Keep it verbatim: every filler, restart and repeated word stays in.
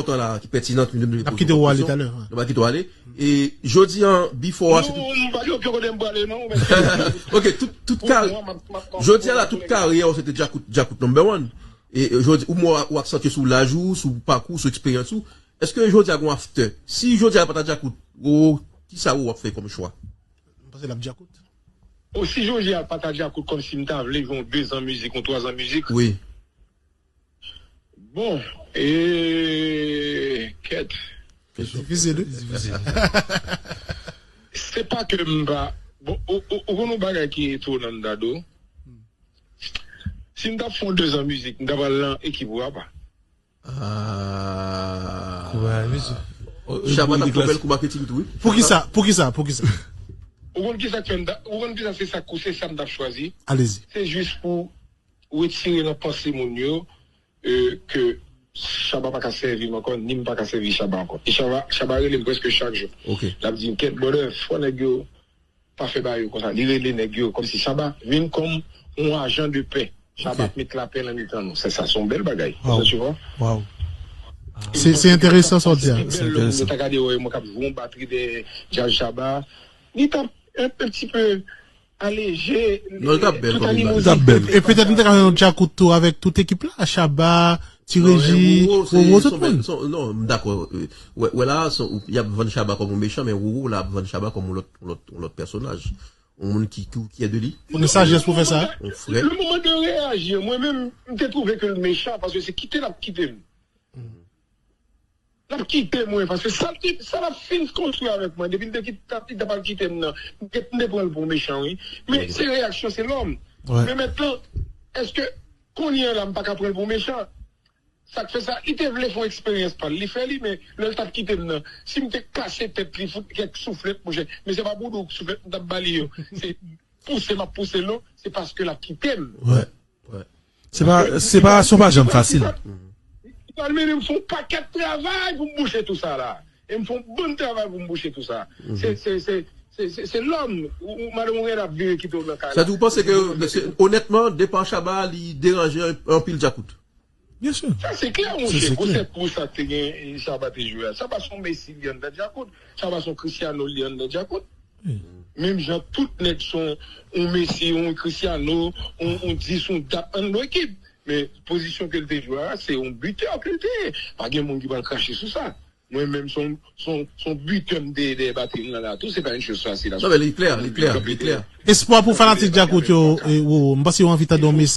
enpòtan la, ki pètinan, ki nou dwe poze kèk kesyon. N ap kite w ale talè. Nou va kite w ale. E jodi a, before a, se tout. Non, m pa gen okenn kote m prale, non. Ok, tout, tout kare. Jodi a la, tout karyè w se te djakout, djakout number one. E jodi, ou mwen, ou aksantye sou laj ou, sou pakou, sou eksperyans ou. Èske jodi a gon after? Si jodi a pa ta djakout, ou, kisa ou w ap fè kòm chwa? M panse l ap djakout. O, si jodi a pa ta djakout, kòmsi m ta vle jwe yon de zan mizik, yon twa zan mizik. Wi. Bon, e kèt. Difisil, wi. Difisil. Se pa ke m pa. Bon, ou, ou, ou konn yon bagay ki etonan, Dado? Si m t ap fè yon de zan mizik, m ta pral nan ekip Raba. Ah. Kouraj, mesye. Shabba t ap fè yon bèl kou maketing tou, wi. Poukisa? Poukisa? Poukisa? Ou konn kisa k fè m ta, ou konn kisa se sa kou, se sa m t ap chwazi? Alezi. Se jis pou retire nan panse moun yo, e, ke Shabba pa ka sèvi m ankò, ni m pa ka sèvi Shabba ankò. E Shabba, Shabba rele m prèske chak jou. Ok. L ap di m, "Kèt, brother, fò nèg yo pa fè bagay yo konsa." Li rele nèg yo kòmsi Shabba vin kòm yon ajan de pè. Shabba ap met lapè nan mitan nou. Se sa, se yon bèl bagay. Wow. Sa, tu vois? Wow. Se, se enteresan sa w di a. Se bèl lè moun yo ta gade wè mwen k ap jwe yon batri dèyè djaz Shabba. Li t ap un, un petit peu aleje. Non, li t ap bèl tout kòm imaj. Li t ap bèl. E petèt nou te ka fè yon djakout tou avèk tout ekip la, Shabba, Ti Reji, Roro, tout moun. Non, m dakò. Wè, wè la, y ap vann Shabba kòm yon mechan, men Roro la ap vann Shabba kòm yon lòt, yon lòt, yon lòt pèsonaj. Yon moun ki, ki, ki è de li. Pou gen sajès pou fè sa. Yon frè. Le moment de réagir, mwen menm, m te twouve ke l mechan, paske se kite l ap kite m. L ap kite mwen, paske sa l te, sa l ap fin konstwi avèk mwen, depi l te kit-, t ap, li t ap al kite m nan, m te, m te pran l pou yon mechan, wi. Men se reyaksyon, se lòm. Men mentnan, èske kounye a la, m pa ka pran l pou yon mechan? Sa k fè sa, li te vle fè yon eksperyans pa l, li fè li, men lè l t ap kite m nan, si m te kase tèt li, fout kèk souflèt, monchè, men se pa pou di w souflèt m t ap ba li yo. Se pouse m ap pouse l, non, se paske l ap kite m. Wè. Se pa, separasyon pa janm fasil. Li pral mennen m fè yon pakèt travay pou m bouche tou sa la. E m fè yon bon travay pou m bouche tou sa. Se, se, se, se, se, se lòm. Ou, ou, madanm ou gen ap vire kite w nan kay la. Sa di ou panse ke, se, onètman, depa Shabba, li deranje an-, anpil djakout? Byen si. Sa se klè, monchè. Konsèp pou sa te gen, Shabba te jwe a. Shabba se yon Messi li anndan djakout. Shabba se yon Cristiano li anndan djakout. Menm jan tout nèg se yon, yon Messi, yon Cristiano, yon, yon dis, yon dat anndan ekip. Men pozisyon ke l te jwe a, se yon bitè ke l te ye. Pa gen moun ki pral krache sou sa. Mwen menm, se yon, se yon, se yon bitè m te ye dèyè batri m nan la tou, se pa yon choz fasil a. Non, men li klè, li klè, li klè. Espwa pou fanatik djakout yo, e, Roro, m panse yo anvi tande yon mesaj.